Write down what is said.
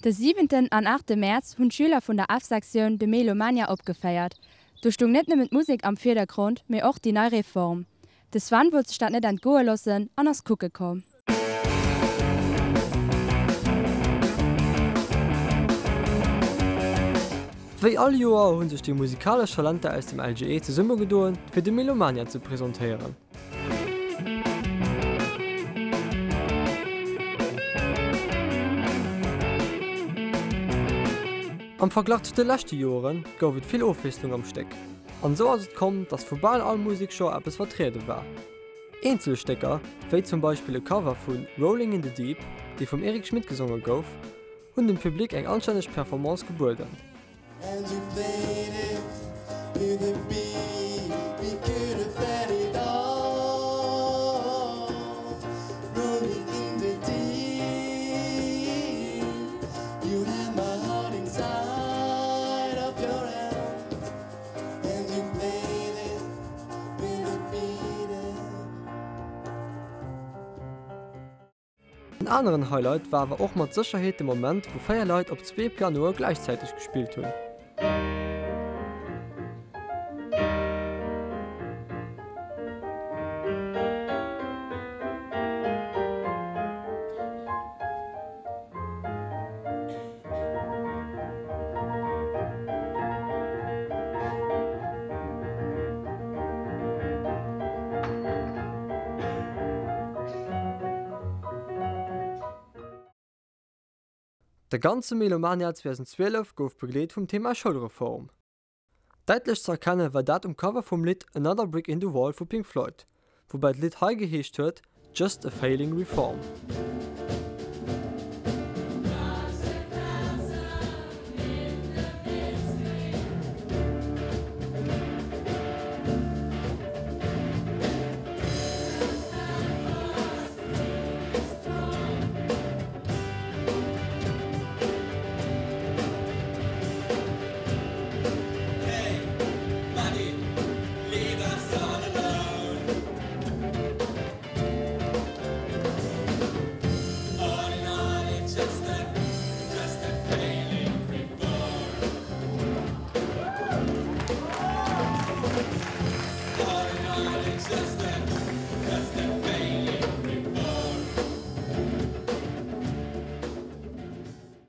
De siwenten an aachte Mäerz hunn d'Schüler vun der F-Sektioun de Melomania opgeféiert. Do stung net nëmmen d'Musek am Virdergrond, mee och déi nei Reform. De Sven wollt sech dat net entgoe loossen an ass kucke komm. Wéi all Joer hu sech déi musikalesch Talenter aus dem LGE zesummegedoen, fir de Melomania ze presentéieren. Am Verglach zu de leschte Joere gouf et vill Ofwiesslung am Stéck. An esou ass et komm, dass vu bal all Museksgenre eppes vertriede war. Eenzel Stécker, wéi zum Beispill e Cover vu Rolling in the Deep, dee vum Eric Schmit gesonge gouf, hunn dem Public eng anstänneg Performance gebueden. En aneren Highlight war awer och mat Sécherheet de Moment, wou 4 Leit op zwee Pianoe gläichzäiteg gespillt hunn. De ganze Melomania 2012 gouf begleet vum Thema Schoulreform. Däitlech ze erkenne war dat um Cover vum Lidd Another Brick in the Wall vu Pink Floyd, woubäi d'Lidd hei geheescht huet Just a Failing Reform.